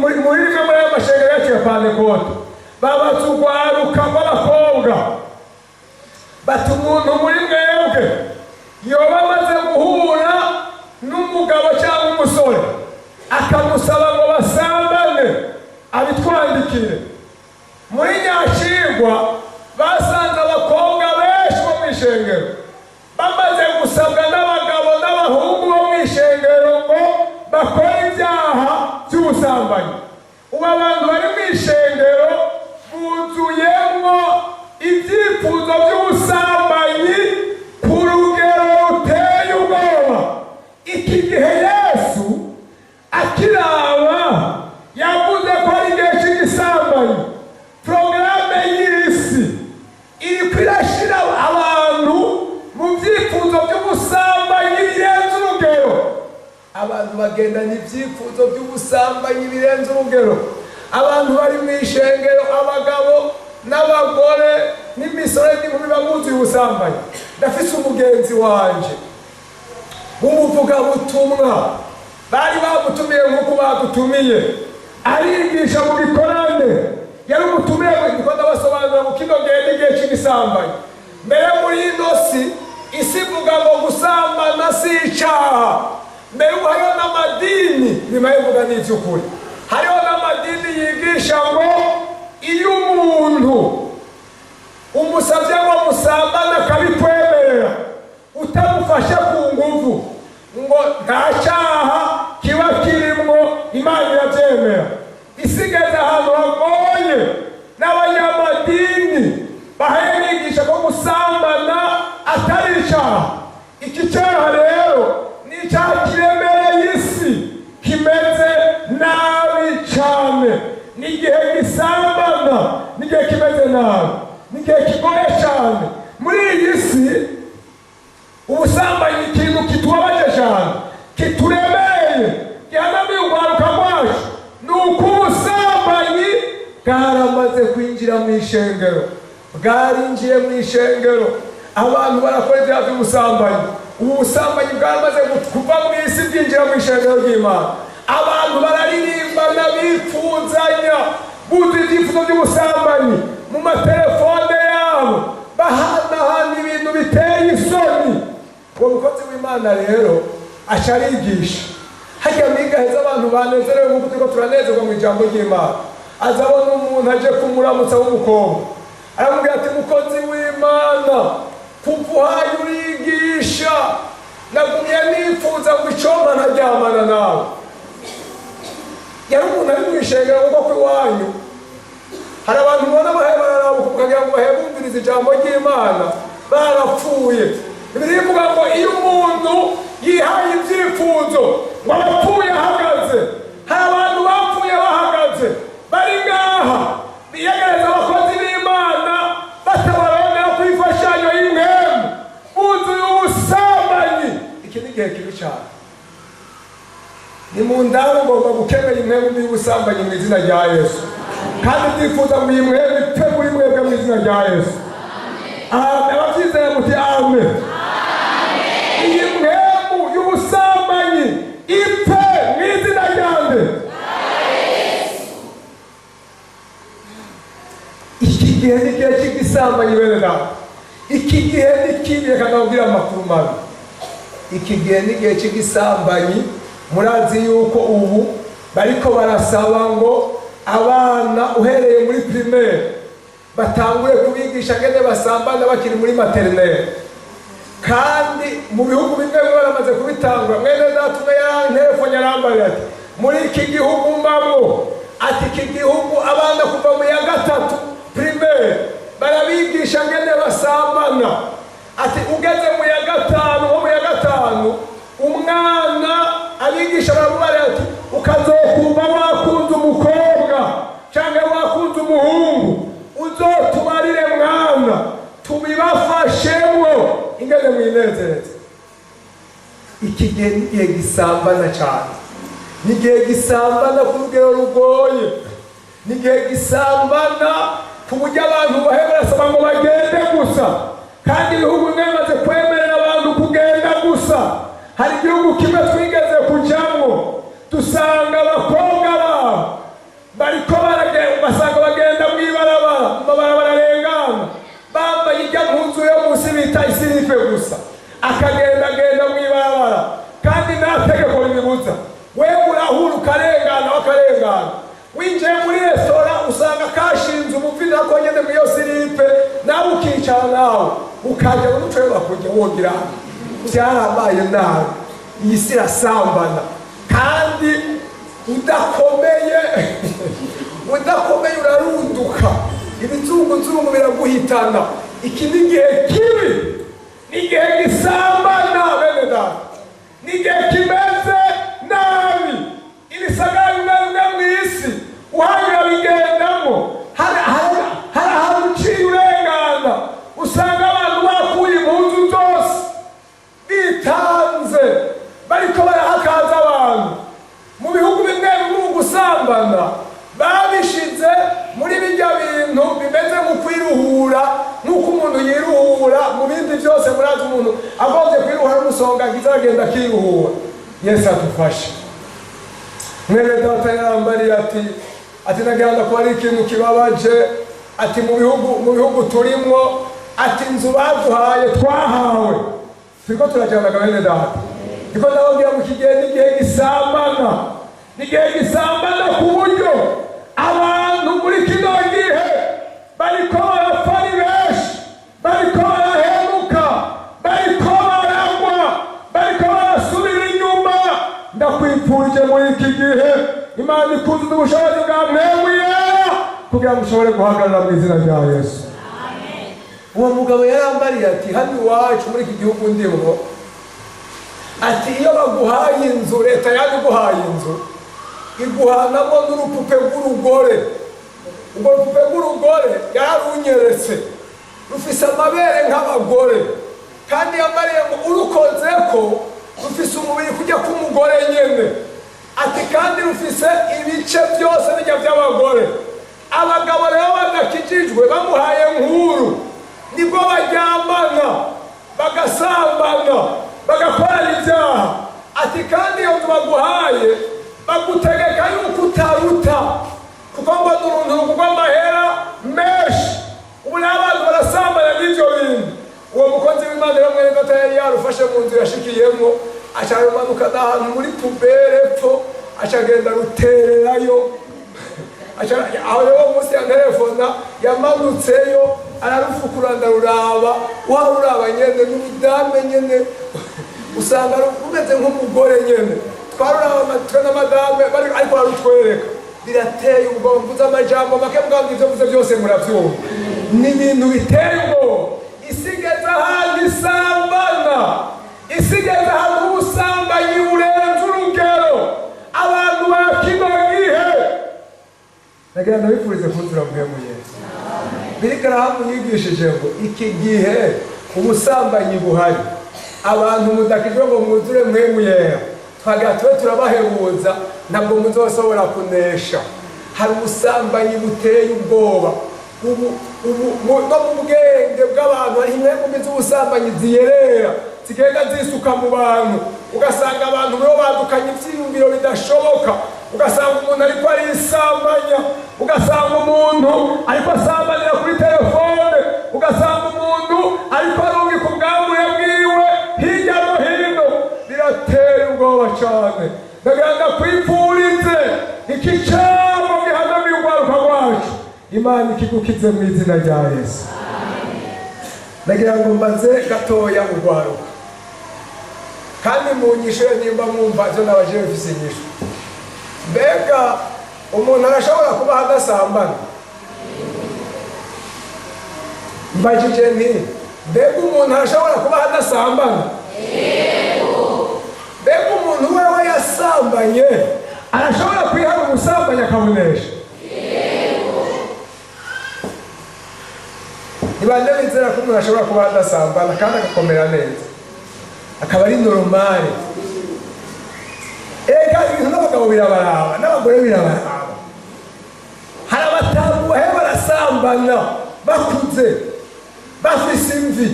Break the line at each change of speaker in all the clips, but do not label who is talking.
muri rimwe muri ayo mashengero yacu ya Pantekote, babaza urwaruka rw'abakobwa bati: "Umuntu muri mwebwe yoba amaze guhura n'umugabo cyangwa umusore akamusaba ngo basambane, abitwandikire." Muri nyakigwa basanze abakobwa benshi bo mu ishengero bamaze gusabwa n'abagabo n'abahungu bo mu ishengero ngo bakore ibyaha by'ubusambanyi. Ubu abantu bari mu ishengero buzuyemwo ibyifuzo by'ubusambanyi ku rugero ruteye ubwoba. Iki gihe Yesu akiraba yavuze ko ari igihe cy'igisambanyi. Porogaramu y'isi iriko irashyira abantu mu byifuzo by'ubusambanyi birenze urugero. Abantu bagendana ibyifuzo by'ubusambanyi birenze urugero. Abantu bari mu ishengero, abagabo n'abagore n'imisore n'inkumi, babuzuye ubusambanyi. Ndafise umugenzi wanje w'umuvugabutumwa, bari bamutumiye nk'uko badutumiye, arigisha mu gikorane. Yari umutumiye, ndiko ndabasobanurira mu kino gihe n'igihe cy'igisambanyi. Mbere muri ino si, isi ivuga ngo gusambana si icaha. Mbere ubu hariho n'amadini, nyuma ivuga n'ivy'ukuri, hariho n'amadini yigisha ngo iyo umuntu umusabye ngo musambane akabikwemerera utamufashe ku nguvu, ngo nta cyaha kiba kirimwo, Imana irabyemera. Isigeze ahantu hagoye, n'abanyamadini bahaye bigisha ko gusambana atari icyaha. Iki cyaha rero ni icyaha kiremereye isi, kimeze nabi cyane. Ni igihe gisambana, ni igihe kimeze nabi, ni igihe kigoye cyane muri iyi si. Ubusambanyi ni ikintu kitubabaje cyane, kituremereye, gihanamiye urwaruka rwacu. Ni uko ubusambanyi bwaramaze kwinjira mu ishengero, bwarinjiye mu ishengero, abantu barakora ibyaha by'ubusambanyi. Ubu busambanyi bwaramaze kuva mu isi, bwinjira mu ishengero ry'Imana. Abantu bararirimbana bipfuzanya, buzuye ibyifuzo by'ubusambanyi mu matelefone yabo, bahanahana ibintu biteye isoni. Uwo mukozi w'Imana rero aca arigisha hajya migaheza, abantu banezerewe nk'uko turiko turanezerwa mu ijambo ry'Imana. Aza abona umuntu aje kumuramutsa w'umukobwa, aramubwira ati: "Mukozi w'Imana, kuva uhaye urigisha nagumye nifuza ngo icompa ntaryamana nawe." Yari umuntu ari mu ishengero kuko ku iwanyu hari abantu ubona bahe bararabuka, ukagira ngo bahe bumviriza ijambo ry'Imana, barapfuye. Bibiliya ivuga ngo iyo umuntu yihaye ibyifuzo ngo aba apfuye ahagaze. Hari abantu bapfuye bahagaze bari ngaha, biyegereza abakozi b'Imana batabarondera ku imfashanyo y'impemu, buzuye ubusambanyi. Iki ni igihe kibi cyane. Ni mu ndamu ugomba gukemera impemu y'ubusambanyi mu izina rya Yesu, kandi ndifuza ngo iyi mpemu ipfe muri mwebwe mu izina rya Yesu. Amen. Ababyizeye muti amen. Iyi mpemu y'ubusambanyi ipfe mu izina ryanjye. Iki gihe ni igihe cy'igisambanyi, bene data. Iki gihe ni kibi. Reka ndababwire amakuru mabi. Iki gihe ni igihe cy'igisambanyi. Murazi yuko ubu bariko barasaba ngo abana uhereye muri primaire batangure kubigisha ngene basambana bakiri muri maternelle, kandi mu bihugu bimwe bimwe baramaze kubitangura. Mwene data umwe yarantelefone, arambarira ati: "Muri iki gihugu mbamwo," ati, "iki gihugu abana kuva mu ya gatatu primaire barabigisha ngene basambana." Ati: "Ugeze mu ya gatanu, nko mu ya gatanu, umwana abigisha baramubarira ati: 'Ukazokumva wakunze umukobwa cyangwa wakunze umuhungu, uzotubarire mwana, tubibafashemwo ingene mwinezereze.'" Iki gihe ni igihe gisambana cyane, ni igihe gisambana ku rugero rugoye, ni igihe gisambana ku buryo abantu bahe barasaba ngo bagende gusa, kandi ibihugu bimwe bimaze kwemerera abantu kugenda gusa. Hari igihugu kimwe twigeze kujamwo, dusanga abakobwa babo urarengana, winjiye muri resitora usanga kashinze umuvi nako nyene muri iyo slip, nawe ukicara, nawe ukajya n'umuco bakujya wogira. Byarabaye nabi, iyi si irasambana, kandi udakomeye, udakomeye urarunduka, ibizunguzungu biraguhitana. Iki ni igihe kibi, ni igihe gisambana, bene data, ni igihe kimeze nabi. Ibisagara bimwe bimwe mu isi uhanyura bigendamo, hari ahantu uciye urengana usanga abantu bakuye impuzu zose, bitanze, bariko barahakaza abantu. Mu bihugu bimwe bimwe gusambana babishize muri bijya bintu bimeze nko kwiruhura, nk'uko umuntu yiruhura mu bindi byose. Murazi, umuntu agombye kwiruhura n'umusonga agize, aragenda akiruhura. Yesu adufashe. Mwene data yarambariye ati nagira ko ari ikintu kibabaje, ati mu bihugu turimwo, ati inzu baduhaye, twahawe, turiko turajyanaga. Bene data, niko ndababwira mu kigihe n'igihe gisambana, n'igihe gisambana ku buryo abantu muri kino gihe bariko barapfa ari benshi, bariko barahemuka, bariko baragwa, bariko barasubira inyuma. Ndakwipfurije muri iki gihe Imana ikuzuza ubushobozi bwa Mpwemu Yera kugira ngo ushobore guhagarara mu izina rya Yesu. Uwo mugabo yarambariye ati hano iwacu muri iki gihugu ndimwo, ati iyo baguhaye inzu, leta yabiguhaye inzu, iguhanamo n'urupupe rw'urugore. Urwo rupupe rw'urugore yararunyeretse, rufise amabere nk'abagore, kandi yambariye ngo urukoze ko rufise umubiri kujya k'umugore nyene, ati kandi rufise ibice byose bijya by'abagore. Abagabo rero badakijijwe bamuhaye nkuru, nibwo baryamana, bagasambana, bagakorana ibyaha. Ati kandi iyo nzu baguhaye bagutegeka yuko utaruta, kuko ngo ni uruntu rugurwa amahera menshi. Ubu rero abantu barasambana n'ibyo bintu. Uwo mukozi w'Imana rero, mwene data, yari yarufashe mu nzu yashikiyemo, aca arumanuka ahantu muri poubelle epfo, aca agenda rutererayo. Aho rero uwo munsi ya telefona yamanutseyo, ararufukura, ndaruraba. Waruraba nyene n'urudame nyene, usanga rumeze nk'umugore nyene. Twaruraba twe na madame, ariko ararutwereka, birateye ubwoba. Mvuze amajambo make, mbwa ibyo mvuze byose murabyumva. Ni ibintu biteye ubwoba. Isigeze ahantu isambana, isigeze ahantu ubusambanyi burenze urugero. Abantu ba kino gihe, nagira ndabifurize kuzura Mpwemu Yesu. Billy Graham yigishije ngo iki gihe ubusambanyi buhari, abantu mudakijwe ngo mwuzure Mpwemu Yera, twagira tube turabahebuza, ntabwo muzoshobora kunesha. Hari ubusambanyi buteye ubwoba ubu ubu no mu bwenge bw'abantu. Hari impwemu mbi z'ubusambanyi ziyerera, zigenda zisuka mu bantu, ugasanga abantu nibo badukanye ivyiyumviro bidashoboka, ugasanga umuntu ariko arisambanya, ugasanga umuntu ariko asambanira kuri telefone, ugasanga umuntu ariko arungika ubwambure bwiwe hirya no hino. Birateye ubwoba cane. Ndagira ndakwipfurize iki camo gihanamiye urwaruka rwacu, Imana ikigukize mu izina rya Yesu. Ndagira ngo mbaze gatoya urwaruka, kandi mu nyisho nimba mwumva ivyo nabajije bifise inyishu. Mbega umuntu arashobora kubaho adasambana? Mbajije nti mbega umuntu arashobora kubaho adasambana? Mbega umuntu wewe yasambanye arashobora kwihana ubusambanyi akabunesha? Ntibande bizera ko umuntu ashobora kuba adasambana kandi agakomera neza, akaba ari normal? Ega ibintu n'abagabo birabaraba, n'abagore birabaraba. Hari abatamu bahe barasambana bakuze, bafise imvi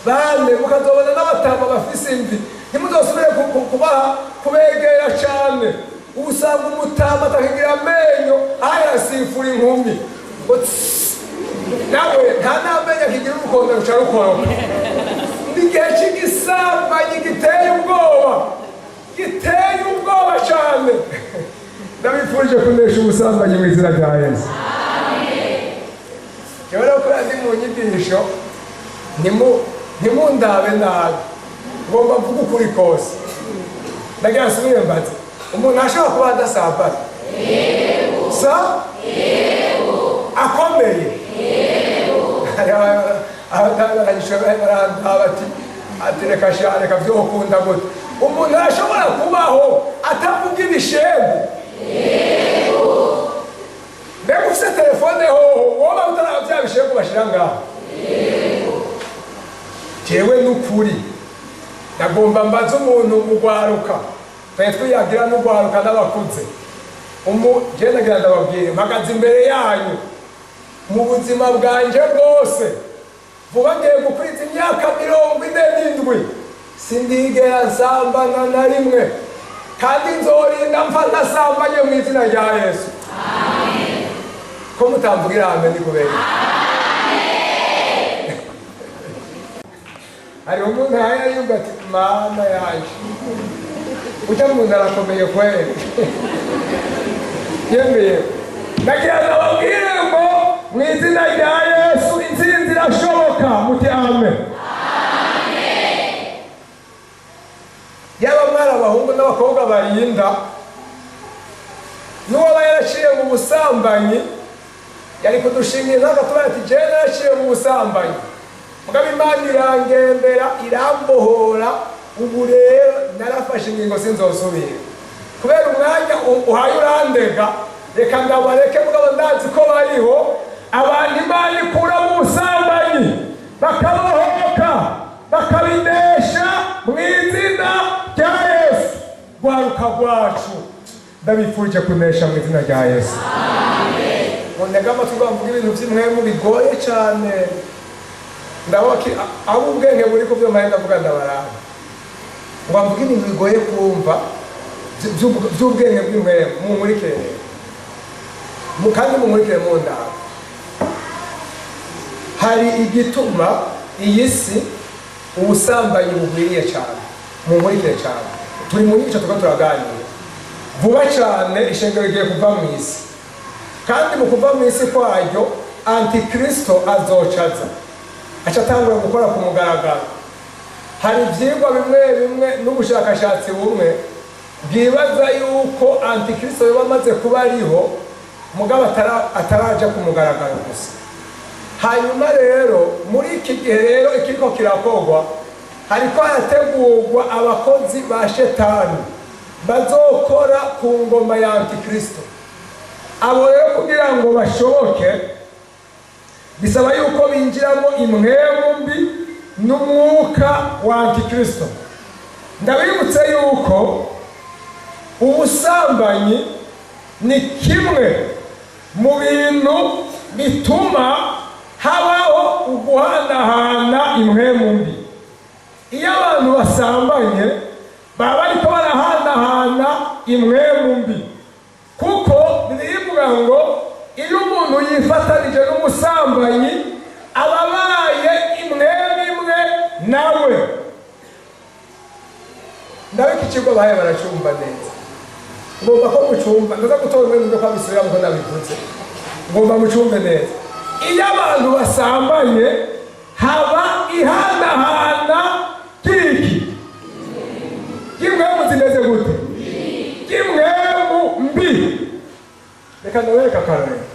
bane, mukazobona n'abatama bafise imvi, ntimuzosubire kubaha kubegera cane. Ubu usanga umutama atakigira amenyo, aho arasifura inkumi ngo tss. Nawe nta n'amenyo akigira, urukondo ruca rukoroka. Ni igihe cy'igisambanyi giteye ubwoba, giteye ubwoba cyane. Ndabifurije kunesha ubusambanyi mu izina rya Yesu. Jewe rero kubera ndi mu nyigisho, ntimundabe nabi, ngomba mvuge ukuri kose. Ndagira nsubire mbaze: umuntu ashobora kuba adasambana sa akomeye? Barandaba ati reka sha, reka, vyokunda gute? Umuntu arashobora kubaho atavuga ibishegu? Mbega ufise telefone hoho woba utaraba vya bishegu bashira ngaho? Jewe n'ukuri ndagomba mbaze umuntu mugwaruka, twe twiyagira n'ugwaruka n'abakuze. Je ndagira ndababwire, mpagaze imbere yanyu, mu buzima bwanje bwose, vuba ngiye gukwiza imyaka 47, sindigera nsambana na rimwe, kandi nzorinda mpfa ntasambanye mu izina rya Yesu. Ko mutamvugira amen, ni kubera iki? Hariho umuntu ahaya yumva ati: "Mana yaje, ujya muntu arakomeye kweli." Yemeye, ndagira ndababwire ngo mu izina rya Yesu intsinzi irashoboka. Muti amen. Yaba mwari abahungu n'abakobwa barinda, n'uwaba yaraciye mu busambanyi yari kudushingira akatubwira ati: "Jewe naraciye mu busambanyi, mugabo Imana irangendera, irambohora, ubu rero narafashe ingingo, sinzosubira." Kubera umwanya uhaye urandega, reka ndabareke. Mugabo ndazi ko bariho abantu Imana ikura mu busambanyi, bakabohoka, bakabinesha mu izina rya Yesu. Rwaruka rwacu, ndabifurije kunesha mu izina rya Yesu. Muntege amatwi, mvuga ibintu by'impwemu bigoye cyane. Ndabona aho ubwenge buri ku byo mpaye ndavuga, ndabaranga ngo mvuge ibintu bigoye kumva by'ubwenge bw'impwemu. Munkurikire kandi munkurikire mu ndabo. Hari igituma iyi si ubusambanyi bugwiriye cyane. Munkurikire cyane, turi mu nyigisho, turiko turaganira. Vuba cyane ishengero rigiye kuva mu isi, kandi mu kuva mu isi kwaryo Antikristo azocaza aca atangura gukora ku mugaragaro. Hari ibyigwa bimwe bimwe n'ubushakashatsi bumwe bwibaza yuko Antikristo yoba amaze kuba ariho, mugabo ataraja ku mugaragaro gusa. Hanyuma rero muri iki gihe rero ikiriko kirakorwa, hariko harategurwa abakozi ba Shetani bazokora ku ngoma ya Antikristo. Abo rero kugira ngo bashoboke bisaba yuko binjiramo impwemu mbi n'umwuka wa Antikristo. Ndabibutse yuko ubusambanyi ni kimwe mu bintu bituma habaho uguhanahana impwemu mbi. Iyo abantu basambanye baba bariko barahanahana impwemu mbi, kuko birivuga ngo iyo umuntu yifatanije n'umusambanyi aba abaye impwemu imwe nawe. Ndabika ikigo bahaye baracumva neza. Ngomba ko mucumva, ndaza gutora umwe ko abisubiramo ko nabivuze. Ngomba mucumve neza. Iyo abantu basambanye haba ihanahana ry'iki? Ry'impwemu zimeze gute? Ry'impwemu mbi. Reka ndabereka akarorero.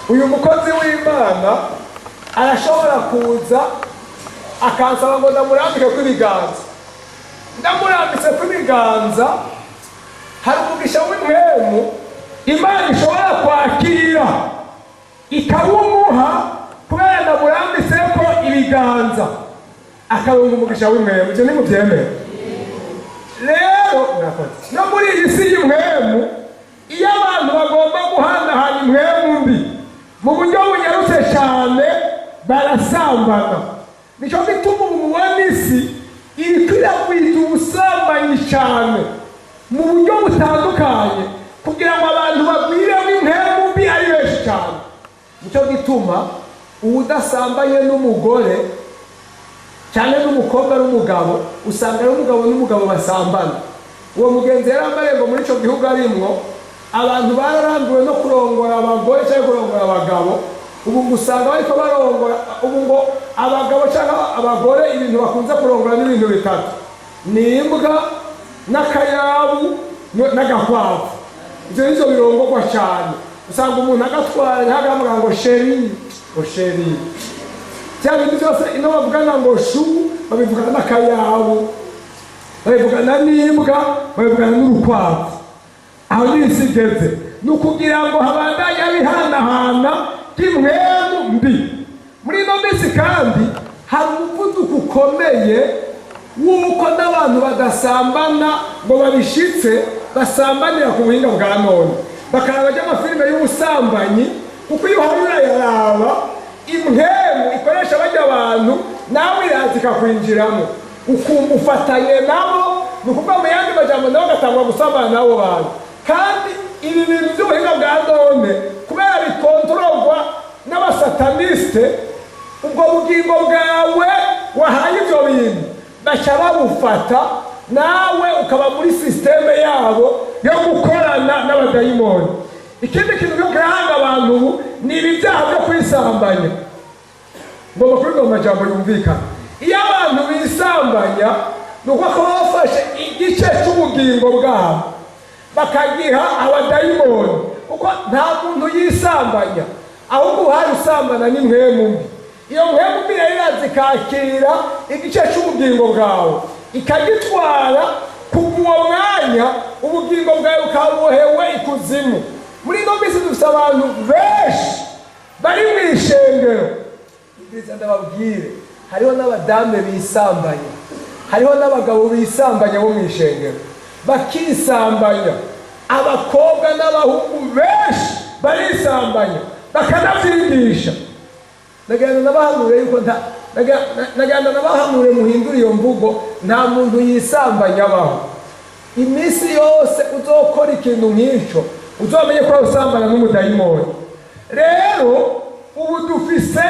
Uyu mukozi w'Imana arashobora kuza akansaba ngo ndamurambike kw'ibiganza. Ndamurambitse kw'ibiganza, hari umugisha w'impwemu Imana ishobora kwakira ikawumuha kubera ndamurambitseko ibiganza, akaronka umugisha w'impwemu. Ibyo ntimubyemere rero? Murakoze. No muri iyi si y'impwemu, iyo abantu bagomba guhanahana impwemu mbi mu buryo bunyarutse cyane, barasambana. Nicyo gituma ubu mubona isi iriko iragwiza ubusambanyi cyane mu buryo butandukanye, kugira ngo abantu bagwiremo impwemu mbi ari benshi cyane. Nicyo gituma uwudasambanye n'umugore cyane n'umukobwa n'umugabo, usanga ari umugabo n'umugabo basambana. Uwo mugenzi yarambariye ngo muri icyo gihugu arimwo abantu bararambiwe no kurongora abagore cyangwa kurongora abagabo. Ubu ngo usanga bariko barongora, ubu ngo abagabo cyangwa abagore ibintu bakunze kurongora n'ibintu bitatu: ni imbwa n'akayabu n'agakwavu. Ibyo nivyo birongorwa cyane. Usanga umuntu agatwara ntagahamagara ngo chéri, ngo chéri, bya bintu byose ino bavugana ngo chou, babivugana n'akayabu, babivugana n'imbwa, babivugana n'urukwavu. Aho n'isi igeze ni ukugira ngo habandanye abihanahana ry'impwemu mbi. Muri ino minsi kandi hari umuvuduko ukomeye w'uko n'abantu badasambana ngo babishitse, basambanira ku buhinga bwa none, bakaraba ry'amafilime y'ubusambanyi, kuko iyo uhari urayaraba, impwemu ikoresha bajya abantu nawe iraza ikakwinjiramo, ukumva ufatanye nabo. Ni ukuvuga mu yandi majambo, nawe ugatangwa gusambana n'abo bantu. Kandi ibi bintu by'ubuhinga bwa none, kubera bikontororwa n'abasataniste, ubwo bugingo bwawe wahaye ibyo bintu baca babufata, nawe ukaba muri système yabo yo gukorana n'abadayimoni. Ikindi kintu cyo kirahanga abantu ubu ni ibi byaha byo kwisambanya. Ngomba kubivuga mu majambo yumvikana. Iyo abantu bisambanya, ni uko baba bafashe igice cy'ubugingo bwabo bakagiha abadayimoni, kuko nta muntu yisambanya, ahubwo uhari usambana n'impwemu mbi. Iyo mpwemu mbi rero iraza ikakira igice cy'ubugingo bwawe, ikagitwara. Kuva uwo mwanya ubugingo bwawe bukabohewe ikuzimu. Muri ino minsi dufite abantu benshi bari mu ishengero. Ibyiza ndababwire, hariho n'abadame bisambanya, hariho n'abagabo bisambanya bo mu ishengero, bakisambanya. Abakobwa n'abahungu benshi barisambanya, bakanabyigisha. Ndagenda nabahanure yuko nta ndagenda nabahanure muhindure iyo mvugo. Nta muntu yisambanya abaho. Iminsi yose uzokora ikintu nk'icyo, uzamenye ko usambana n'umudayimoni. Rero ubu dufise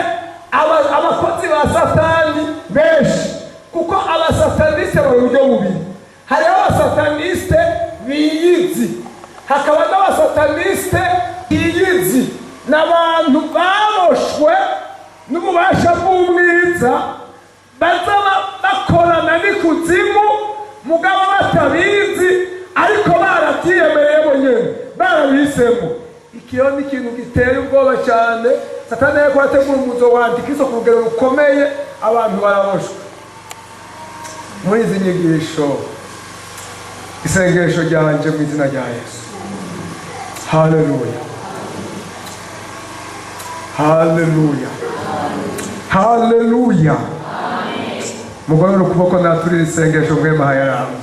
abakozi ba Satani benshi, kuko abasataniste bari uburyo bubiri: hariho abasataniste biyizi, hakaba n'abasataniste biyizi. Ni abantu baboshwe n'ububasha bw'umwiza, baza bakorana n'ikuzimu, mugabo batabizi, ariko barabyiyemereye bo nyene, barabihisemo. Ikiyo ni ikintu giteye ubwoba cyane. Satani yariko arategura umuzo wa antikristo ku rugero rukomeye. Abantu baraboshwe. Muri izi nyigisho, isengesho ryanje mu izina rya Yesu, haleluya, haleluya, haleluya! Mugorore ukuboko, naturire isengesho mwema hayaramba.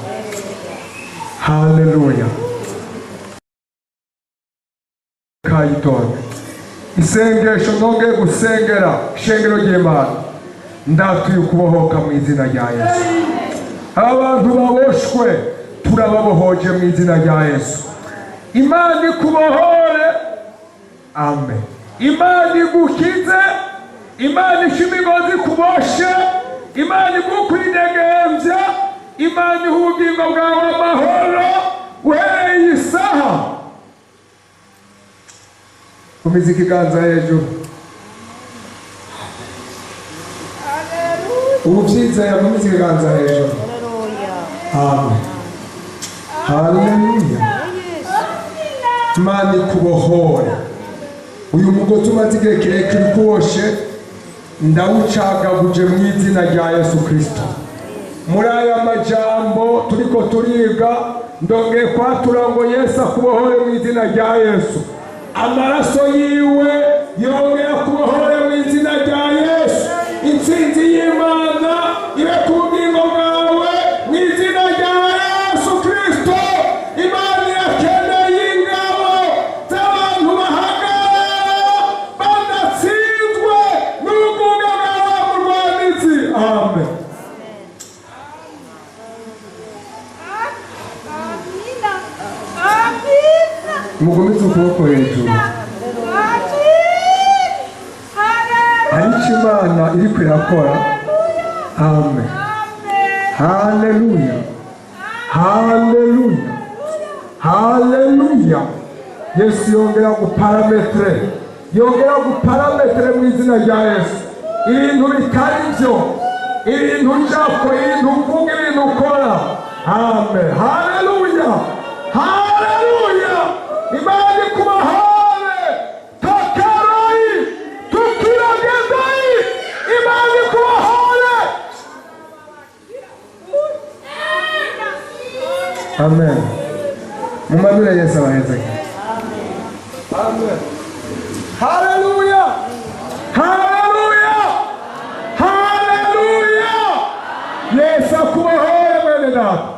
Haleluya! Kayitonde isengesho nongeye gusengera ishengero ry'Imana. Ndatuye ukubohoka mu izina rya Yesu. Abantu baboshwe turababohoje mu izina rya Yesu. Imana ikubohore, amen. Imana igukize, Imana ica imigozi ikuboshe, Imana igukwidegembya, Imana iha ubugingo bwawe amahoro uhereye iyi saha. Gumiza ikiganza hejuru. Ubu byizeye, gumiza ikiganza hejuru. Amen, haleluya! Imana ikubohore. Uyu mugozi umaze igihe kirekire ukuboshe, ndawucagaguje mu izina rya Yesu Kirisito. Muri aya majambo turiko turiga, ndongeye kwatura ngo Yesu akubohore mu izina rya Yesu. Amaraso yiwe yongeye akubohore mu izina rya Yesu. Intsinzi y'Imana ibe ku bugingo bwawe mu izina rya Yesu Kirisito. Imana irakeneye ingabo z'abantu bahagarara badatsinzwe n'ubwuga bwa murwanizi. Amen. Mugumize ukuboko hejuru. Hari icyo Imana iriko irakora. Amen, haleluya! Haleluya, haleluya! Yesu yongera guparametre, yongera guparametre mu izina rya Yesu. Ibintu bitari byo, ibintu njako, ibintu uvuga, ibintu ukora. Amen, haleluya, haleluya! Imana ikubahane takarayi tukiragezayi. Imana ikubahane. Amen. Mumanure, Yesu abahezeke. Amen, haleluya, haleluya, haleluya! Yesu akubahore, mwene data.